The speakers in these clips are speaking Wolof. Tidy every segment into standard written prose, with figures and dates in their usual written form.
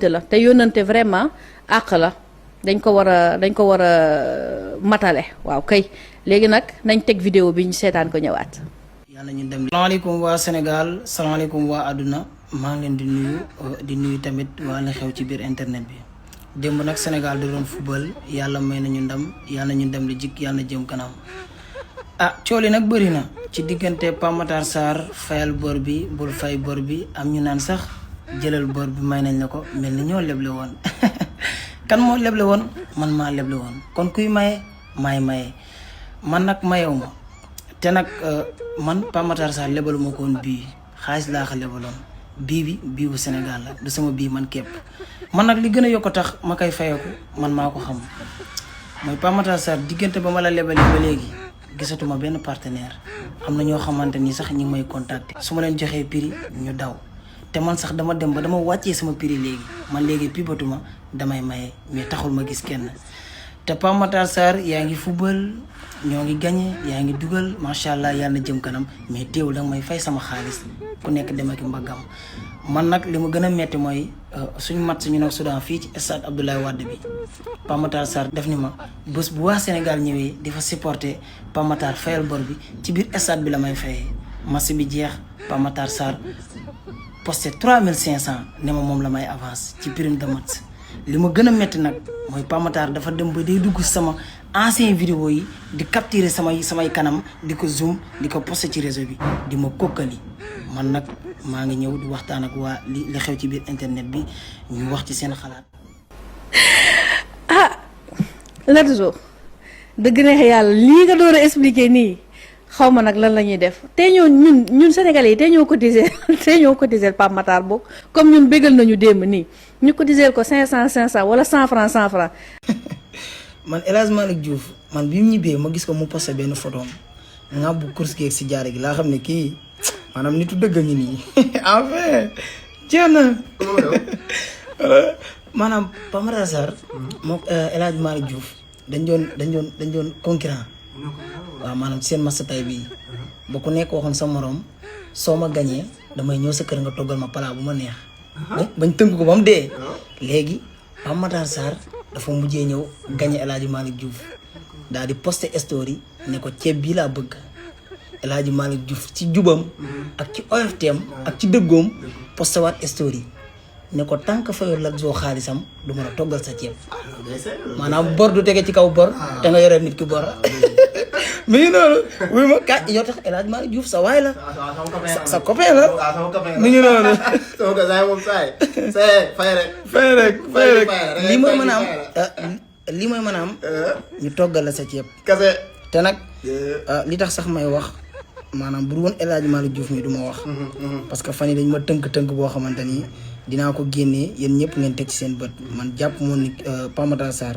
la te yónnante vraiment àq la dañ ko war a matale waaw kay léegi nag nañ teg vidéo bi ñu seetaan ko ñëwaat. yàlla ñu dem. salaamaaleykum waa Sénégal salaamaaleykum waa àdduna maa ngi leen di nuyu tamit waa la xew ci biir internet bi démb nag Sénégal da doon football yàlla may nañu ndam yàlla ñu dem li jik yàlla na jëm kanam cool yi nag bëri na ci diggante Pape Matar Sarr fayal bor bi bul fay bor bi am ñu naan sax jëlal bor bi may nañ la ko mel ni ñoo leble woon kan moo leble woon man maa leble woon kon kuy maye maay maye man nag mayew ma te nag man Pape Matar Sarr lebalu ma ko woon bii xaalis laa ko lebaloon bii bu Sénégal la du sama bii man képp man nag li gën a yokk tax ma koy fayeku man maa ko xam mooy Pape Matar Sarr diggante ba ma la lebalee ba léegi gisatuma benn partenaire am na ñoo xamante ni sax ñi may contacter su ma leen joxee prix ñu daw te man sax dama dem ba dama wàccee sama prix léegi man léegi pibatuma damay maye mais taxul ma gis kenn te Pape Matar Sarr yaa ngi football ñoo ngi gagné yaa ngi dugal macha allah yàlla na jëm kanam mais teewul danga may fay sama xaalis ku nekk dem ak mbaggam man nag li ma gën a metti mooy suñu match ñu nag Soudan fii ci stade Abdoulaye Wade bi Pape Matar Sarr def ni ma bés bu waa Sénégal ñëwee di fa supporter Pape Matar fayal bor bi ci biir stade bi la may fayee match bi jeex Pape Matar Sarr posté 3500 ne ma moom la may avance ci prime de match li ma gën a metti nag mooy Pape Matar dafa dem ba day dugg sama ancien vidéo yi di capturer samay kanam di ko zoom di ko posté ci réseau bi di ma kokkali man nag maa ngi ñëw di waxtaan ak waa li xew ci biir internet bi ñu wax ci seen xalaat. Lat Zo dëgg neex yàlla lii nga door a expliquer nii xaw ma nag lan la ñuy def te ñun Sénégalais yi te ñoo cotiser Pape Matar boog comme ñun bégal nañu démb nii ñu cotiser ko 500 wala 100 francs 100 francs. man El Hadj Malick Diouf man bi mu ñibbee ma gis ko mu posté benn photo nga bu course gi ak si jaare gi laa xam ne kii maanaam nitu dëgg ñi nii enfin jeex na maanaam Pape Matar Sarr moom El Hadj Malick Diouf dañ doon concurrent waaw maanaam seen match tay bii ba ku nekk waxoon sa morom soo ma gañee damay ñëw sa kër nga toggal ma palaa bu ma neex bañ tënk ko ba mu dee léegi Pape Matar Sarr dafa mujjee ñëw gañe El Hadj Malick Diouf daal di posté story ne ko ceeb bii laa bëgg El Hadj Malick Diouf ci jubam ak ci oyofteem ak ci dëggoom posté waat story ne ko tànk fayoo Lat Zo xaalisam du mën a toggal sa ceeb maanaam bor du tege ci kaw bor te nga yore nit ki bor mi ngi noonu wuy ma ka yow tax El Hadj Malick Diouf sa waay la sa copain la mi ngi noonu fay rek lii mooy mën a am ñu toggal la sa ceeb te nag li tax sax may wax maanaam bu woon El Hadj Malick Diouf mi du ma wax parce que fan yi dañ ma tënk boo xamante ni dinaa ko génnee yéen ñëpp ngeen teg ci seen bët man jàpp moon ni Pape Matar Sarr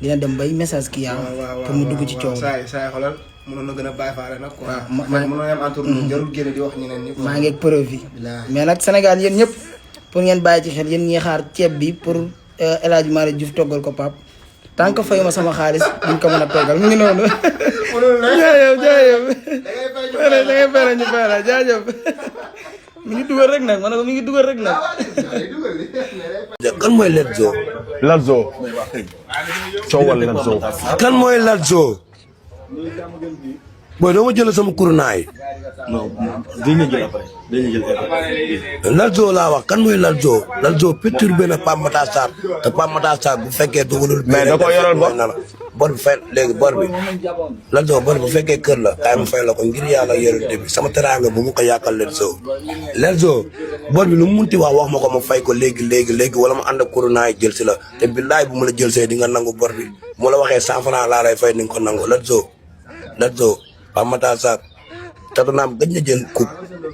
dina dem bay message ki yaa pour mu dugg ci coow saa xoolal mënoon na gën a bàyyi faale nag quoi mënoon na am entourage jarul génne di wax ñeneen ñi maa ngi ak preuve yi mais nag Sénégal yéen ñëpp pour ngeen bàyyi ci xel yéen ñi xaar ceeb bi pour El Hadj Malick Diouf toggal ko Pape tant que fayuma sama xaalis duñ ko mën a toggal mu ngi noonu jaajëf da ngay fay ñu fay la jaajëf mi ngi dugal rek nag ma ne ko mi ngi dugal rek nag. kan mooy Lat Zo. Lat Zo. coowal Lat Zo. kan mooy Lat Zo. booy doo ma jël sama kurunaay. non dinañ jël après dinañ jël après. Lat Zo laa wax kan mooy Lat Zo. Lat Zo perturbé na Pape Matar Sarr te Pape Matar Sarr bu fekkee dugalul. mais da koo yoral bor bor bi fay léegi bor bi Lat Zo bor bu fekkee kër la kaay ma fay la ko ngir yàlla yore bi sama teraanga bu mu ko yàqal Lat Zo. Lat Zo bor bi lu mu munti wax ma ko ma fay ko léegi wala ma ànd ak kurunaay jël si la te billaay bu ma la jël see di nga nangu bor bi mu la waxee 100 francs laa lay fay ni nga ko nangu Lat Zo Pape Matar Sarr Tottenham gëj na jël coupe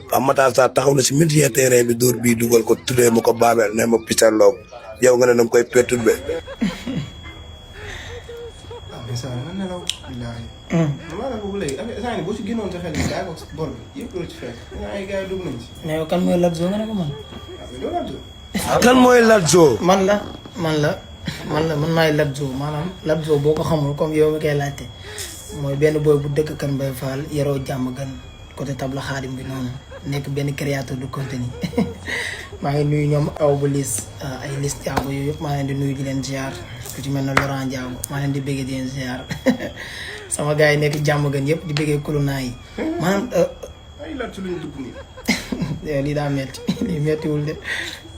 Pape Matar Sarr taxaw na si milieu terrain bi dóor bii dugal ko tuddee ma ko Babel ne ma pisarloo yow nga ne danga koy perturbé. mais yow kan mooy Lat Zo nga ne ko man. kan mooy Lat Zo. man maay Lat Zo maanaam Lat Zo boo ko xamul comme yow mi koy laajte mooy benn boy bu dëkk Kër Mbaye Fall yaroo jàmm gan côté tabla xaadim bi noonu nekk benn créateur de contenu maa ngi nuyu ñoom aw bu lis ay lis Diago yooyu yëpp maa leen di nuyu di leen ziar ku ci mel ne Laurent Diago maa leen di bëggee di leen ziar sama gars yi nekk jàmm gën yëpp di bëggee kulunaa yi maanaam ay la ci luñ dugg nii lii daa metti lii mettiwul de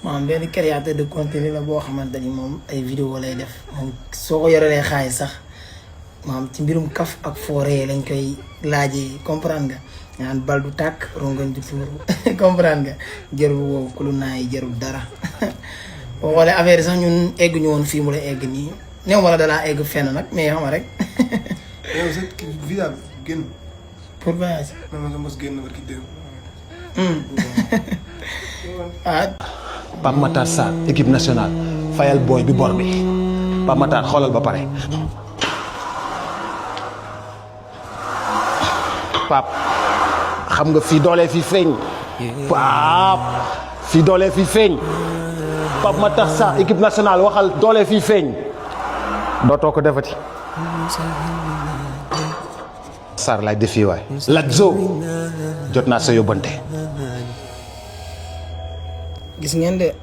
maanaam benn créateur de contenu la boo xamante ni moom ay vidéo lay def moom soo ko yorelee xaalis sax maanaam ci mbirum kaf ak fooree lañ koy laajee comprendre nga naan bal du tàkk rongoñ du tuuru comprendre nga jërul woowu kulunaa yi jërul dara boo xoolee affaire sax ñun egguñu woon fii mu la egg nii néew ma la dalaa egg fenn nag mais xam nga rek yow sa visa bi génn pour voyage man sa mos génn war ki dégg ah Pape Matar Sarr équipe nationale fayal booy bi bor bi Pape Matar xoolal ba pare Pape xam nga fii doole fi feeñ Pape fii doole fi feeñ Pape Matar Sarr équipe nationale waxal doole fi feeñ dootoo ko defati Sarr lay defi waay Lazo jot naa sa yóbbante gis ngeen de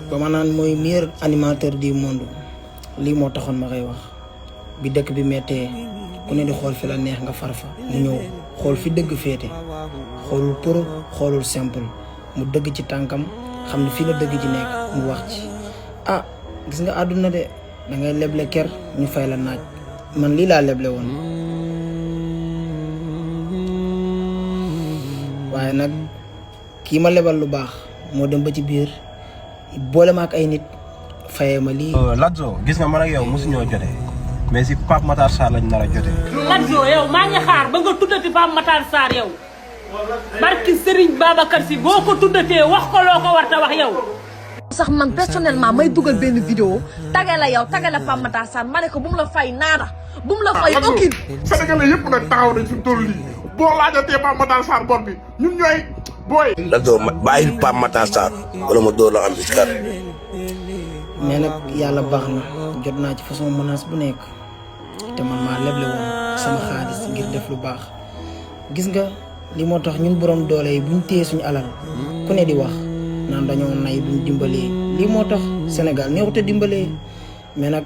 ba ma naan mooy meilleur animateur du monde lii moo taxoon ma koy wax bi dëkk bi mettee ku ne di xool fi la neex nga farfa mu ñëw xool fi dëgg féete xoolul pro xoolul simple mu dëgg ci tànkam xam ne fii la dëgg ci nekk mu wax ci ah gis nga àdduna de da ngay leble ker ñu fay la naaj man lii laa leble woon waaye nag kii ma lebal lu baax moo dem ba ci biir boole ma ak ay nit fayee ma lii. Lazo gis nga man ak yow mosu ñoo jotee mais si Pape Matar Sarr lañ nar a jotee. Lazo yow maa ngi xaar ba nga tuddati Pape Matar Sarr yow barki Serigne Babacar Sy boo ko tuddatee wax ko loo ko war ta wax yow. sax man personnellement may dugal benn vidéo tagala yow tagala Pape Matar Sarr ma ne ko bu mu la fay naada bu mu la fay aucune. Sénégalais yëpp nag taxaw nañ fi toll lii boo laajatee Pape Matar Sarr bor bi ñun ñooy booy. Lazo bàyyil Pape Matar Sarr wala ma dóor la am biskar. mais nag yàlla baax na jot naa ci façon menace bu nekk te man maa leble woon sama xaalis ngir def lu baax gis nga li moo tax ñun borom doole yi buñ téye suñu alal ku ne di wax naan dañoo nay buñ dimbalee lii moo tax Sénégal neexut a dimbalee mais nag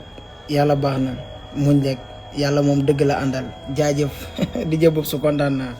yàlla baax na muñ rek yàlla moom dëgg la àndal jaajëf di jëbëb su kontaan naa